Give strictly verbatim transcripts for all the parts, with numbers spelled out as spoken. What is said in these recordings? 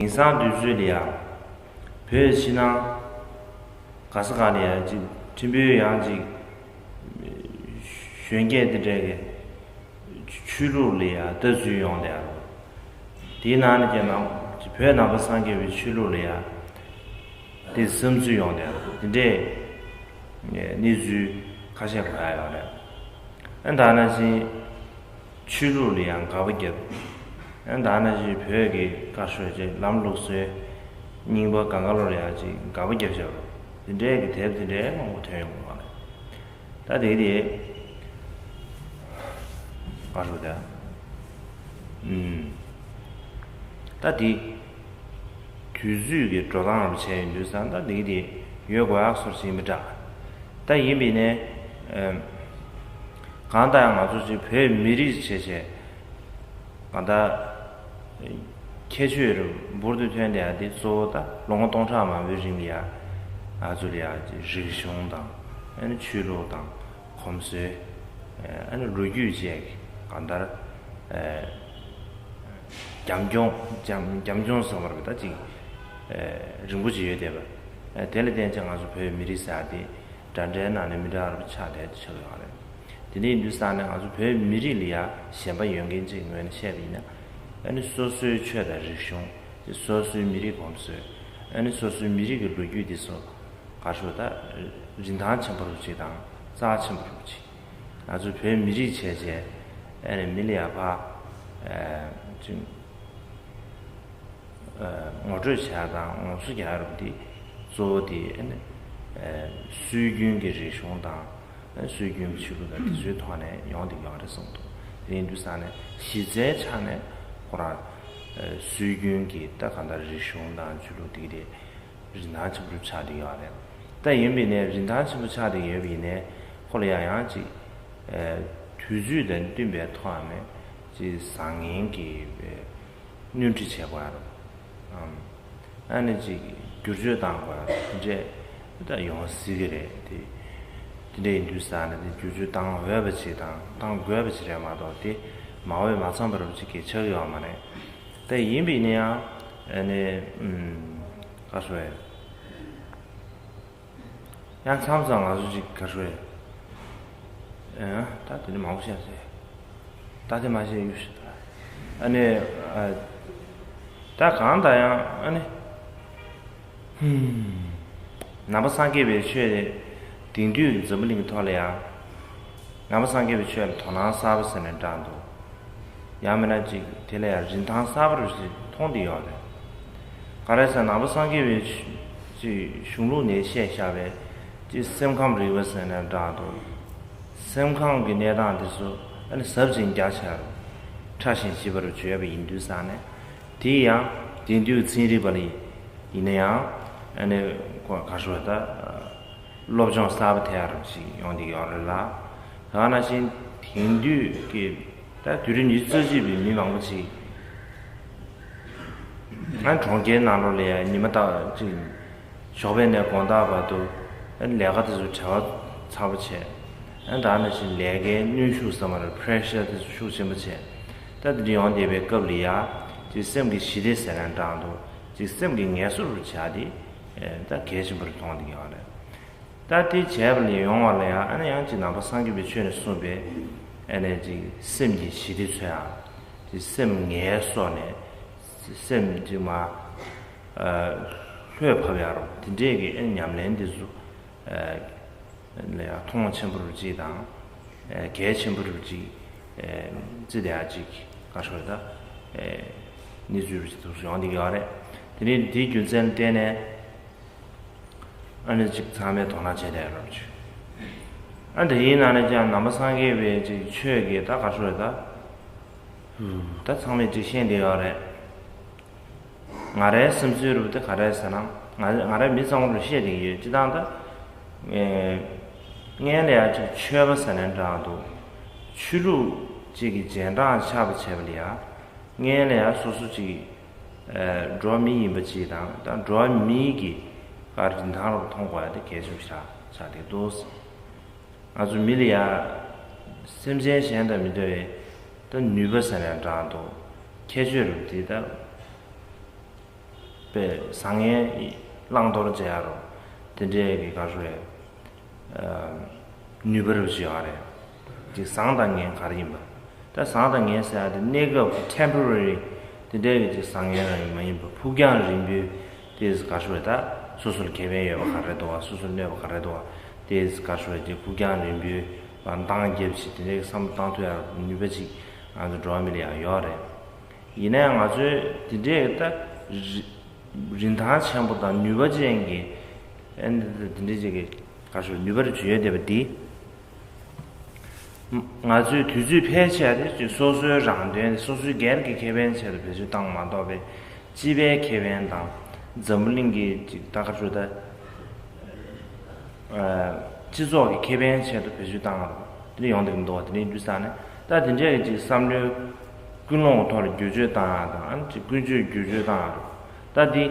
དེང་སང་དུས་ཚོད་ལ་ཡང་བོད་ཕྱི་ནང་ག་ས་ག་ལ་ཡང་ཅིག་ཕྲན་བུ་ཡང་ཅིག་གཞོན་སྐྱེས་དེ་འདྲས་ཀྱི་ཆོས་ལུགས་ལ་ཡང་ལྟ་ཚུལ་ཡོང་བསྡད་ཡོད་རེད། དེའི་ནང་ནས་ཀྱང་ནང་བོད་ནང་པ་སངས་རྒྱས་པའི་ཆོས་ལུགས་ལ་ཡང་དེ་བསམ་ཚུལ་ཡོང་བསྡད་ཡོད་རེད། དེ་འདྲས་གནས་ཚུལ་ཁ་ཤས་གོ་ཡ་ཡོད་རེད། ཨ་ད་ནང་བཞིན་ཆོས་ལུགས་ལ་ཡང་དགག་པ་བརྒྱབ། ཨ་ད་ནང་བཞིན་བོད་ཀྱི་བཀའ་ཤོད་ཅིག་ལམ་ལུགས་སྲོལ་རྙིང་པ་གང་ག་ལོར་ཡང་ཅིག་དགག་པ་བརྒྱབ་བཞག་རེད། དེ་འདྲས་ཀྱི་དེབ་དེ་འདྲས་མང་པོ་ཐོན་ཡོང་གི་ཡོད་རེད། ད་དེ་དེ་ག་རེ་ཟེར། ཨུམ། ད་དེ་དུས་ཚོད་ཀྱི་འགྲོ་སྟངས་རུ་བྱས་ཡོང་དུས་ཙང་ད་དེ་དེ་ཡོད་དགོས་ཡག་སོར་ཞིག་མི་འདྲ། ད་ཡིན་པས་ནས་ཨམ། གང་ལྟར་ཡང་ང་ཚོ་ཅིག་བོད་མི་རིགས་བྱས་བྱས་གང་ལྟར་ཁྱད་ཆོས་རུ་འབུར་དུ་ཐོན་བསྡད་ཡ་དེ་གཙོ་བོ་ད་ལོ་ངོ་སྟོང་ཕྲག་མང་པོའི་རིང་ལ་ཡ་ང་ཚོ་ལ་ཡ་རིག་གཞུང་དང་ཨ་ནི་ཆོས་ལུགས་དང་། གོམས་སྲོལ། ཨ་ནི་ལོ་རྒྱུས་བཅས་ཀྱི་གང་ལྟར། རྒྱབ་ལྗོངས་རྒྱབ་རྒྱབ་ལྗོངས་ཟེར་བ་རེད་ད་ཅིག་རིང་པོ་ཅིག་ཡོད་བསྡད་པ། དེ་ལ་བརྟེན་ཅིང་ང་ཚོ་བོད་མི་རིགས་ཟེར་དེ་འདྲ་འདྲའི་ནང་ནས་མི་འདྲ་བ་ཆགས་བསྡད་ཆགས་ཡོད་རེད། དེ་འདྲ་ཡིན་དུས་ཙང་ནས་ང་ཚོ་བོད་མི་རིགས་ལ་ཡ་ཞེན་པ་ཡོད་མཁན་ཅིག་ངོས་ནས་བཤད་པ་ཡིན་ན། ཨ་ནི་སོ་སོའི་ཆོས་དང་རིག་གཞུང་། སོ་སོའི་མི་རིགས་གོམས་སྲོལ། ཨ་ནི་སོ་སོའི་མི་རིགས་ཀྱི་ལོ་རྒྱུས་འདི་ཚོ། ག་རེ་ཟེར་ད། རིན་ཐང་ཆེན་པོ་རུ་ཅིག་དང་རྩ་ཆེན་པོ་རུ་ཅིག་ང་ཚོ་བོད་མི་རིགས་བྱས་བྱས་ཨ་ནི་མི་ལ་ཡ་ཕ་ཅིག་ངོ་སྤྲོད་བྱ་དང་ངོ་སོ་རྒྱག་རུ་འདི་གཙོ་བོ་དེ་ཨ་ནི་སྲོལ་རྒྱུན་གྱི་རིག་གཞུང་དང་སྲོལ་རྒྱུན་གྱི་ཆོས་ལུགས་དང་དེ་ཚོའི་ཐོག་ནས་ཡོང་བསྡད་ཡོད་རེད་གསུངས་འདུག་དེ་ཡིན་དུས་ཙང་ནས་གཞི་རྩའི་ཆ་ནས་ཁོ་རང་སྲོལ་རྒྱུན་གྱི་ད་གང་ལྟར་རིག་གཞུང་དང་ཆོས་ལུགས་དེ་ག་དེ། རིན་ཐང་ཆེན་པོ་ཆགས་བསྡད་ཡོད་རེད། ད་ཡིན་པས་ནས་རིན་ཐང་ཆེན་པོ་ཆགས་བསྡད་ཡོད་པ་ཡིན་ནའི་ཁོ་ལ་ཡང་ཡང་ཅིག་ཨེ། དུས་ཚོད་དང་བསྟུན་པའི་ཐོག་ནས་ཅིག་བཟང་ངན་གྱི་སྣོན་འཕྲི་བྱེད་དགོས་རེད། ཨམ། ཨ་ནི་ཅིག་བསྒྱུར་བཅོས་གཏང་དགོས་རེད་འདྲ་ད་ཡོང་སྲིད་ཀྱི་རེད་དེ། དེ་འདྲ་ཡིན་དུས་ཙང་ནས་དེ་བསྒྱུར་བཅོས་གཏང་འོས་པ་ཅིག་དང་གཏང་དགོས་པ་ཅིག་རེད་མ་གཏོགས་དེ་མ་འོས་མ་འཚམས་པ་རུ་ཅིག་གི་ཆགས་ཀྱི་ཡོད་མ་རེད། དེ་ཡིན་པས་ན་ཡང་ཨ་ནི་ཨུམ། ག་རེ་ཟེར། ཡང་མཚམས་མཚམས་ང་ཚོ་ཅིག་ག་རེ་ཟེར། ཨ་ད་དེ་འདྲ་མང་པོ་བཤད་ཟེར། ད་དེ་མ་བཤད་ཡོད་ཤི་ད། ཨ་ནི་ཨ། ད་གང་ལྟར་ཡང་ཨ་ནི། ཧུམ། ནང་པ་སངས་རྒྱས་པའི་ཆོས་དེ་དེང་དུས་ཀྱི་འཛམ་བུ་གླིང་གི་ཐོག་ལ་ཡང་། ནང་པ་སངས་རྒྱས་པའི་ཆོས་ལ་དོ་སྣང་གསར་པ་ཟེར་ནས་བསྒྲགས་འདུག་ཡང་མིན་ན་ཅིག་དེ་ལ་ཡང་རིན་ཐང་གསར་པ་རུ་ཞིག་མཐོང་བསྡད་ཡོད་རེད། ག་རེ་ཟེར་ནང་པ་སངས་རྒྱས་པའི་ཅིག་གཞུང་ལུགས་ནས་བཤད་བཞག་པའི་ཅིག་སེམས་ཁམས་རིག་པ་ཟེར་ནས་བསྒྲགས་འདུག་སེམས་ཁམས་ཀྱི་གནས་སྟངས་དེ་ཚོ་ཨ་ནི་ཟབ་ཅིང་རྒྱ་ཆེ་བར་ཕྲ་ཞིང་ཞིབ་པར་བརྗོད་པ་ཡིན་དུས་ཙང་ནས། དེ་ཡང་དེང་དུས་ཚན་རིག་པ་ལ་ཡིན་ན་ཡང་ཨ་ནི་ག་རེ་ཟེར་ད། སློབ་སྦྱོང་གསར་པ་དེ་ཡང་ཞིག་ཡོང་གི་ཡོད་རེད་ལ། དེ་ནང་བཞིན་དེང་དུས་ཀྱི་ད་དུས་རབས་ཉི་ཤུ་རྩ་གཅིག་པའི་མི་མང་པོ་ཞིག་ཨ་གྲོང་ཁྱེར་ནང་ལོགས་ལ་ཡང་ཉི་མ་ལྟར་ཅིག་ཞོགས་པ་ནས་དགོང་དག་བར་དུ་ཨ་ལས་ཀ་དེ་ཚོ་བྲེལ་བ་ཚ་པོ་བྱས། ཨ་དེ་ནང་བཞིན་ལས་ཀའི་གནོན་ཤུགས་ཟེར་མ་རེད། པེ་རེ་ཤར་དེ་ཚོ་ཤུགས་ཆེན་པོ་བྱས། ད་དེ་འདྲ་ཡོང་བསྡད་པའི་སྐབས་ལ་ཡང་ཅིག་སེམས་ཀྱི་ཞི་བདེ་ཟེར་ནས་བསྒྲགས་འདུག་ཅིག་སེམས་ཀྱི་ངལ་གསོ་རུ་བྱ་དེ་ད་གལ་ཆེན་པོ་རུ་མཐོང་བསྡད་ཡོད་རེད། ད་དེ་བྱས་པ་ལས་ཡོང་བ་ལ་ཡང་ཨ་ནི་ཡང་ཅིག་ནང་པ་སངས་རྒྱས་པའི་ཆོས་ནས་གསུངས་པའི་ཨ་ནི་ཅིག་སེམས་ཀྱི་ཞི་བདེ་འཚོལ་ཡག་ཅིག་སེམས་ངལ་གསོ་ནས་སེམས་ཅིག་མ་ལྷོད་ཕབ་ཡག་རོ་དེ་འདྲས་ཀྱི་ཨ་ནི་ཉམས་ལེན་འདི་ཚོ་ལ་ཡང་མཐོང་ཆེན་པོ་རུ་ཅིག་དང་གལ་ཆེན་པོ་རུ་ཅིག་བརྩི་བསྡད་ཡག་ཅིག་ག་རེ་ཟེར་ད་གནས་ཚུལ་རུ་ཅིག་ཐུགས་སུ་ཡོང་བསྡད་ཀྱི་ཡོད་རེད། དེ་ནས་དེའི་རྒྱུ་མཚན་ལ་བརྟེན་ནས། ཨ་ནི་ཅིག་ཚང་མས་དོ་སྣང་བྱས་བསྡད་རོགས་བྱོས། ཨ་དེ་ཡིན་ན་ནི་ཀྱང་ནང་པ་སངས་རྒྱས་པའི་ཅིག་ཆོས་ཀྱི་ད་ག་རེ་ཟེར་ད། ཧུ། ད་ཚང་མས་ཅིག་ཤེས་བསྡད་ཡོད་རེད། ང་རའི་སེམས་ཚོར་རུ་དེ་ག་རེ་ཟེར་ན་ང་ང་རའི་མི་ཚང་མ་རུ་ཤེས་བསྡད་ཀྱི་ཡོད་སྤྱི་བཏང་ད། ངས་ལ་ཡ་ཅིག་ཆོས་པ་ཟེར་ནས་འདྲ་འདུག་ཆོས་ལུགས་ཅིག་གི་རྗེས་འབྲང་ཆགས་པ་བྱས་པ་ལ་ཡ། ངས་ལ་ཡ་སོ་སོ་ཅིག་ཨ་འགྲོ་བ་མི་ཡིན་པ་ཅིག་དང་ད་འགྲོ་བ་མིའི་གི་ཨ་རིན་ཐང་རུ་མཐོང་དགོས་ཡ་དེ་གལ་ཆེན་པོ་ཆགས་ཆགས་བསྡད་འདུག་ང་ཚོ་མི་ལ་ཡ་སེམས་ཅན་གཞན་དང་མི་འདྲ་བའི་ད་ནུས་པ་ཟེར་ནས་འདྲ་འདུག་ཁྱད་ཆོས་རུ་དེ་ད་ པའི་བཟང་ངན་བླང་དོར་བྱེད་ཡ་རོ། དེ་འདྲའི་གི་ག་རེ་ཟེར་བའི་ནུས་པ་རུ་བྱེད་ཡ་རེད། ཅིག་བཟང་དང་ངན་ག་རེ་ཡིན་པ། ད་བཟང་དང་ངན་ཟེར་ཡ་དེ་གནས་སྐབས་ཀྱི་temporary དེ་འདྲའི་གི་ཅིག་བཟང་ངན་རང་ཡིན་མ་ཡིན་པ། ཕུགས་རྒྱང་རིང་པོའི་དེ་ག་རེ་ཟེར་བའི་ད་སོ་སོ་ལ་ཁེ་ཕན་ཡོད་པ་ག་རེ་འདུག་བ། སོ་སོ་ལ་གནོད་པ་ག་རེ་འདུག་བ། དེ་ག་རེ་ཟེར་བའི་ཅིག་ཕུགས་རྒྱང་རིང་པོའི་འདང་རྒྱབ་ཅིག་དེ་འདྲའི་བསམ་བློ་བཏང་ཐུབ་ཡ་ནུས་པ་ཅིག་ང་ཚོ་འགྲོ་བ་མི་ལ་ཡང་ཡོད་རེད། ཡིན་ན་ཡང་ང་ཚོས་དེ་འདྲའི་ད་རི་རིན་ཐང་ཆེན་པོ་དང་ནུས་པ་ཅན་གྱི་ཨ་ནི་དེ་འདྲའི་ཅིག་གི་ག་རེ་ཟེར་ནུས་པ་རུ་བརྗོད་ཡོད་བསྡད་པ་འདི། ང་ཚོས་དུས་ཚོད་ཕལ་ཆེར་དེ་ཅིག་སོ་སོའི་རང་དོན་སོ་སོའི་སྒེར་གྱི་ཁེ་ཕན་ཆེད་དུ་བེད་སྤྱོད་བཏང་མ་གཏོགས་པའི་སྤྱི་པའི་ཁེ་ཕན་དང་འཛམ་བུ་གླིང་གི་ཅིག་ད་ག་རེ་ཟེར་ད། སྤྱི་ཚོགས་ཀྱི་ཁེ་ཕན་ཆེད་དུ་བེད་སྤྱོད་བཏང་ཡ་རེད། དེ་འདྲ་ཡོང་བསྡད་ཀྱི་འདུག་བ། དེ་འདྲ་ཡིན་དུས་ཙང་ནས་ད་དེ་འདྲའི་ཅིག་བསམ་བློའི་ཀུན་སློང་གི་ཐོག་ལ་བསྒྱུར་བཅོས་བཏང་ཡ་དང་ཨ་ནི་ཅིག་ཀུན་སྤྱོད་བསྒྱུར་བཅོས་བཏང་ཡ་རེད། ད་འདི་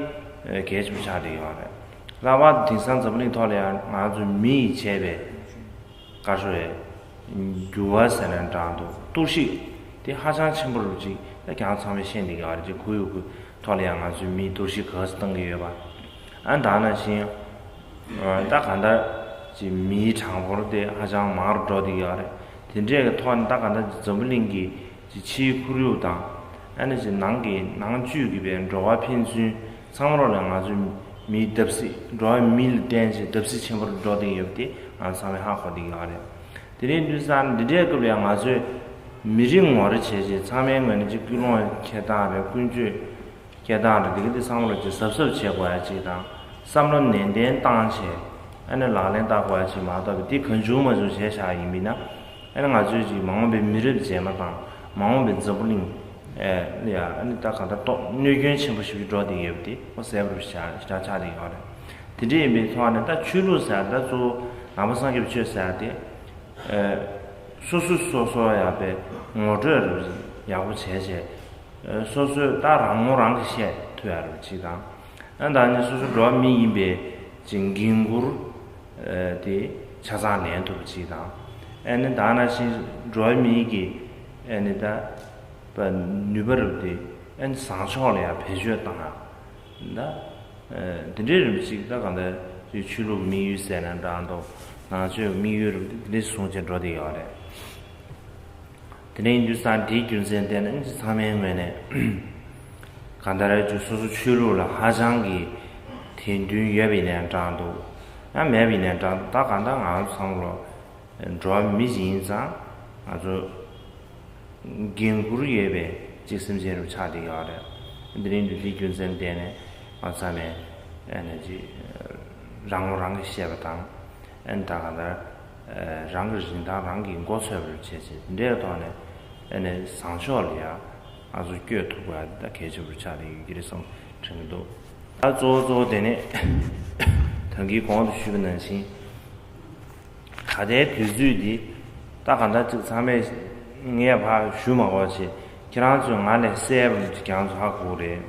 གལ་ཆེན་པོ་ཆགས་བསྡད་ཡོད་རེད། ལྷག་པར་དུ་དེང་སང་འཛམ་བུ་གླིང་ཐོག་ལ་ཡང་ང་ཚོ་མི་ཡིས་བྱས་པའི་ག་རེ་ཟེར་བའི་འགྱུར་བ་ཟེར་ན་འདྲ་འདུག་གཏོར་བཤིག་དེ་ཧ་ཅང་ཆེན་པོ་རུ་ཅིག་ད་ཀྱང་ཚང་མས་ཤེས་བསྡད་ཀྱི་ཡོད་རེད། ཅིག་ཁོར་ཡུག་གི་ཐོག་ལ་ཡང་ང་ཚོའི་མིའི་གཏོར་བཤིག་ག་ཚོད་བཏང་གི་ཡོད་པ། ཨ་ད་ནང་བཞིན་ད་གང་ལྟར་ཅིག་མིའི་གྲངས་འབོར་དེ་ཧ་ཅང་མང་རུ་འགྲོ་བསྡད་ཀྱི་ཡོད་རེད། དེ་འདྲའི་གི་ཐོག་ནས་ད་གང་ལྟར་ཅིག་འཛམ་བུ་གླིང་གི་ཅིག་ཕྱིའི་ཁོར་ཡུག་དང་ཨ་ནི་ཅིག་ནང་གི་ནང་བཅུད་ཀྱི་པའི་འགྲོ་བ་ཕན་ཚུན་ཚང་མ་ལོག་ལ་ང་ཚོའི་མིའི་བརྡབ་གསིག་འགྲོ་བ་མི་ལ་བརྟེན་བྱས་བརྡབ་གསིག་ཆེན་པོ་རུ་འགྲོ་བསྡད་ཀྱི་ཡོད་པ་དེ་ང་ཚང་མས་ཧ་གོ་བསྡད་ཀྱི་ཡོད་རེད། དེ་རིང་དུས་སང་འདི་འདྲའི་སྐབས་ལ་ཡང་ང་ཚོས་མི་རིགས་ངོ་རེ་བྱས་རྗེས་ཚང་མའི་ངོས་ནས་ཅིག་ཀུན་སློང་འཁྱེར་སྟངས་རེད། ཀུན་སྤྱོད་འཁྱེར་སྟངས་རེད། འདི་ག་འདི་ཚང་མ་ལ་ཅིག་གཟབ་གཟབ་བྱེད་དགོས་ཡ་ཅིག་དང་བསམ་བློ་ནན་ཏན་བཏང་བྱས་ཨ་ནི་ལག་ལེན་བསྟར་དགོས་ཡ་ཅིག་མ་གཏོགས་པའི་འདི་གང་བྱུང་མ་བྱུང་བྱས་བཞག་ཡིན་པས་ན་ཨ་ནི་ང་ཚོས་ཅིག་མ་འོངས་པའི་མི་རབས་རྗེས་མ་དང་མ་འོངས་པའི་འཛམ་བུ་གླིང་ཨེ་ལ་ཡ་ཨ་ནི་ད་གང་ལྟར་ཏོག་གནོད་སྐྱོན་ཆེན་པོ་ཞིག་འགྲོ་བསྡད་ཡོད་པ་དེ་ཁོ་གསལ་པོ་ཞེ་དྲག་ཆགས་བསྡད་ཡོད་རེད། དེ་འདྲ་ཡིན་པའི་ཐོག་ནས་ད་ཆོས་ལུགས་ཟེར་ཡ་ད་གཙོ་བོ་ནང་པ་སངས་རྒྱས་པའི་ཆོས་ཟེར་ཡ་དེ། སོ་སོ་སོ་སོ་ཡག་པའི་ངོ་སྤྲོད་རེ་ཡག་པོ་བྱས་བྱས། སོ་སོས་ད་རང་ངོ་རང་གིས་བཤད་ཐུབ་ཡ་རེ་ཅིག་དང་། ཨ་ད་ནི་སོ་སོ་འགྲོ་བ་མི་ཡིན་པའི་ཅིག་འགན་ཁུར་དེ་ཆ་ཚང་ལེན་ཐུབ་པ་ཅིག་དང་། ཨ་ནི་ད་ནང་བཞིན་འགྲོ་བ་མི་གི་ཨ་ནི་ད་ནུས་པ་རེ་དེ་ཨ་ནི་བཟང་ཕྱོགས་ལ་ཡང་བེད་སྤྱོད་བཏང་ཡ་ད། དེ་འདྲའི་རིམ་ཞིག་ད་གང་ལྟར་ཆོས་ལུགས་དམིགས་ཡུལ་ཟེར་ན་འདྲ་འདུག་ནང་ཆོས་དམིགས་ཡུལ་རིམ་དེ་འདྲའི་བཟུང་བྱས་འགྲོ་བསྡད་ཡོད་རེད། དེ་འདྲ་ཡིན་དུས་ཙང་དེའི་རྒྱུ་མཚན་བལྟས་ན་ཚང་མའི་ངོས་ནས་གང་ལྟར་ཅིག་སོ་སོ་ཆོས་ལུགས་ལ་ཧ་ཅང་གི་དད་འདུན་ཡོད་པ་ཡིན་ནའི་འདྲ་འདུག་ཡང་མེད་པ་ཡིན་ནའི་འདྲ་འདུག་ད་གང་ལྟར་ང་ཚོ་ཚང་མ་ལོ་འགྲོ་བ་མི་ཞིག་ཡིན་ཙང་ང་ཚོ་འགན་ཁུར་ཡོད་པའི་ཅིག་སེམས་ཅན་རུ་ཆགས་བསྡད་ཡོད་རེད། དེ་རིང་འདི་འདྲའི་རྒྱུ་མཚན་བརྟེན་ནས་ང་ཚང་མས་ཨ་ནི་ཅིག་རང་ངོ་རང་གིས་ཤེས་པ་དང་ཨ་ནི་ད་ག་ལྟར་རང་གི་རིན་ཐང་རང་གིས་མགོ་ཚོས་པར་བྱེད་ཅིང་འདི་འདྲའི་ཐོག་ནས་ཨ་ནི་བཟང་ཕྱོགས་ལ་ཡང་ང་ཚོ་བསྐྱོད་ཐུབ་པ་ད་གལ་ཆེན་པོ་ཆགས་བསྡད་ཡོད་ཀྱི་རེད་བསམ་དྲན་གྱི་འདུག་ད་གཙོ་བོ་གཙོ་བོ་དེ་ནི་ད་གིན་གོང་དུ་ཞུས་པ་ནང་བཞིན། ད་ལྟའི་དུས་ཚོད་འདི་ད་གང་ལྟར་ཅིག་ཚང་མས་ངས་ཕར་ཞུ་མ་དགོས་ཆེ་ཁྱེད་རང་ཚོས་ང་ལས་གསལ་པོ་ཅིག་ཀྱང་ཚོ་ཧ་གོ་རེད།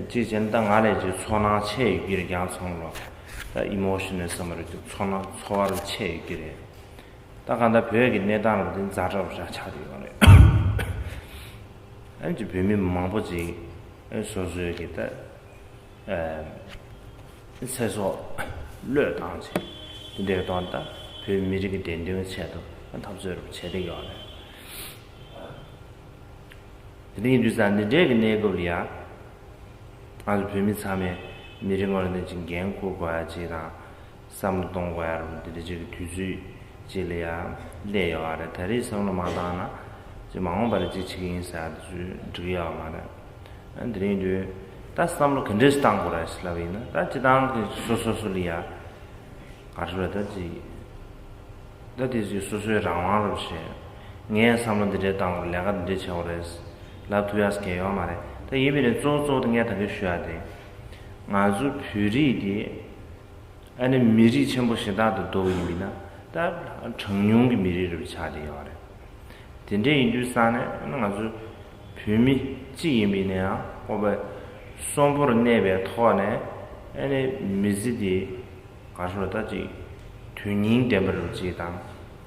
ཅིག་བྱས་ན་ད་ང་ལས་ཅིག་ཚོར་སྣང་ཆེ་ཡོད་ཀྱི་རེད། ཀྱང་ཚང་ལོ་ད་ཨི་མོ་ཤི་ནལ་བསམ་པ་རེད། ཅིག་ཚོར་སྣང་ཚོར་བ་རུ་ཆེ་ཡོད་ཀྱི་རེད། ད་གང་ལྟར་བོད་ཀྱི་གནས་སྟངས་ལ་འདི་ཛ་དྲག་པོ་ཞིག་ཆགས་བསྡད་ཡོད་རེད། ཨ་ནི་ཅིག་བོད་མི་མང་པོ་ཅིག་ཨ་སོ་སོའི་གི་ད། ཚེ་སྲོག་བློས་བཏང་བྱས་དེ་འདྲའི་དོན་དག་བོད་མི་རིགས་ཀྱི་བདེན་དོན་ཆེད་དུ་འཐབ་རྩོད་རུ་བྱེད་བསྡད་ཡོད་རེད། དེ་འདྲ་ཡིན་དུས་ཙང་འདི་འདྲའི་གི་གནས་སྐབས་ལ་ཡང་ང་ཚོ་བོད་མི་ཚང་མས་མི་རིགས་ངོས་ནས་ཅིག་འགན་འཁུར་དགོས་ཡ་ཅིག་དང་བསམ་བློ་གཏོང་དགོས་ཡ་རུ་འདི་འདྲ་ཅིག་གི་དུས་ཚོད་ཅིག་ལ་ཡང་སླེབས་ཡོད་རེད། ད་རེས་བསམ་བློ་མ་བཏང་ན་ཅིག་མ་འོངས་པ་ལ་ཅིག་བྱེད་ཀྱི་ཡིན་ཟེར་ཡ་དེ་ཚོ་འགྲིག་གི་ཡོད་མ་རེད། ཨ་དེ་རིང་དུས་ད་བསམ་བློ་ག་འདྲས་བཏང་དགོས་རེད་ཟེར་ལབ་ཡིན་ན་ད་སྤྱི་བཏང་གི་སོ་སོ་སོ་ལ་ཡ་ག་རེ་རེད་ད་ཅིག་ད་དེ་ཅིག་སོ་སོའི་རང་དབང་རུ་བྱས་ངས་བསམ་བློ་འདི་འདྲས་བཏང་དགོས་ལས་ཀ་འདི་འདྲས་བྱེད་དགོས་རེད་ལབ་ཐུབ་ཡ་ཟེར་མཁན་ཡོད་མ་རེད། ད་ཡིན་པའི་རེད་གཙོ་བོ་གཙོ་བོ་དེ་ངས་ད་གིན་ཞུ་ཡ་དེ་ང་ཚོ་བོད་རིགས་དེ། ཨ་ནི་མི་རིགས་ཆེན་པོ་གཞན་དག་དང་བསྡུར་བ་ཡིན་པས་ན་ད་གྲངས་ཉུང་གི་མི་རིགས་རུ་ཆགས་བསྡད་ཡོད་རེད། དེ་འདྲ་ཡིན་དུས་ཙང་ནས་ཨ་ནི་ང་ཚོ་བོད་མི་གཅིག་ཡིན་པས་ན་ཡང་ཁོ་པ་གསོན་པོར་གནས་པའི་ཐོག་ནས་ཨ་ནི་མི་ཚེ་འདི་ག་རེ་ཟེར་ད་ཅིག་དོན་སྙིང་ལྡན་པ་རུ་ཅིག་དང་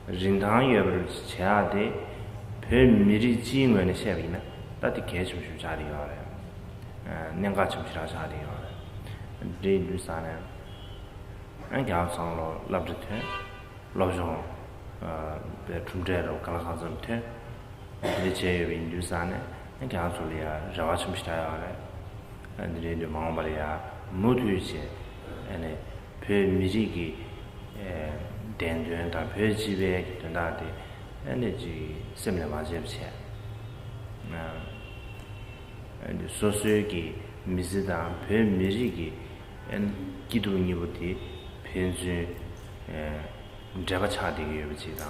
རིན་ཐང་ཡོད་པ་རུ་ཅིག་བྱེད་ཡག་དེ་བོད་མི་རིགས་སྤྱིའི་ངོས་ནས་བཤད་པ་ཡིན་ན་ད་དེ་གལ་ཆེན་པོ་ཞིག་ཆགས་བསྡད་ཡོད་རེད། གནད་འགག་ཆེན་པོ་ཞེ་དྲག་ཆགས་བསྡད་ཡོད་རེད། འདི་ཡིན་དུས་ཙང་ནས་ཨ་རྒྱལ་བ་ཚང་ལོ་སློབ་གྲྭ་ཐོན། སློབ་སྦྱོང་ཨ་པའི་གྲུབ་འབྲས་རོགས་ག་ལ་གང་འཚམ་ཐོན། འདི་བྱས་ཡོད་པ་ཡིན་དུས་ཙང་ནས་ཨ་རྒྱལ་བ་ཚོ་ལ་ཡ་རེ་བ་ཆེན་པོ་ཞེ་དྲག་ཡོད་རེད། ཨ་འདི་འདྲའི་འདི་མ་འོངས་པ་ལ་ཡ་མུ་མཐུད་བྱས་ཨ་ནི་བོད་མི་རིགས་ཀྱི་ཨ་བདེན་དོན་དང་བོད་སྤྱི་པའི་དོན་དག་དེ་ཨ་ནི་ཅིག་སེམས་ལ་མ་བརྗེད་པ་བྱས། ཨ་སོ་སོའི་གི་མི་ཚེ་དང་བོད་མི་རིགས་ཀྱི་ཨ་སྐྱིད་སྡུག་གཉིས་པོ་དེ་ཕན་ཚུན་ཨ་འབྲེལ་བ་ཆགས་བསྡད་ཀྱི་ཡོད་པ་ཅིག་དང་།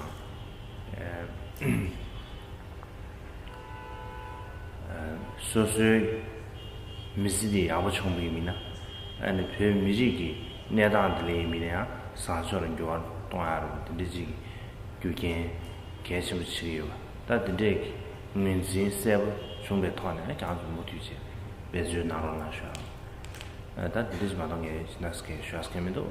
ཨ་སོ་སོའི་མི་ཚེ་དེ་ཡག་པོ་བྱུང་བའི་མིན་ན་ཨ་ནི་བོད་མི་རིགས་ཀྱི་གནས་སྟངས་དེ་ལ་ཡིན་མིན་ན་ཡང་བཟང་ཕྱོགས་ལ་འགྱུར་བ་གཏོང་ཡག་རུ་དེ་འདྲ་ཅིག་གི་རྒྱུ་རྐྱེན་གལ་ཆེན་པོ་ཆགས་ཀྱི་ཡོད་པ། ད་དེ་འདྲས་ཀྱི་ངོས་འཛིན་གསལ་པོ་བྱུང་བའི་ཐོག་ནས་ཨ་ཀྱང་ཚོ་མུ་མཐུད་བྱས་འབད་བརྩོན་གནང་རོགས་གནང་ཞུ། ཨ་ད་དེ་འདྲས་ཅིག་མ་གཏོགས་ངས་ཅི་ན་སྐད་ཞུ་ཡག་སྐད་མི་འདུག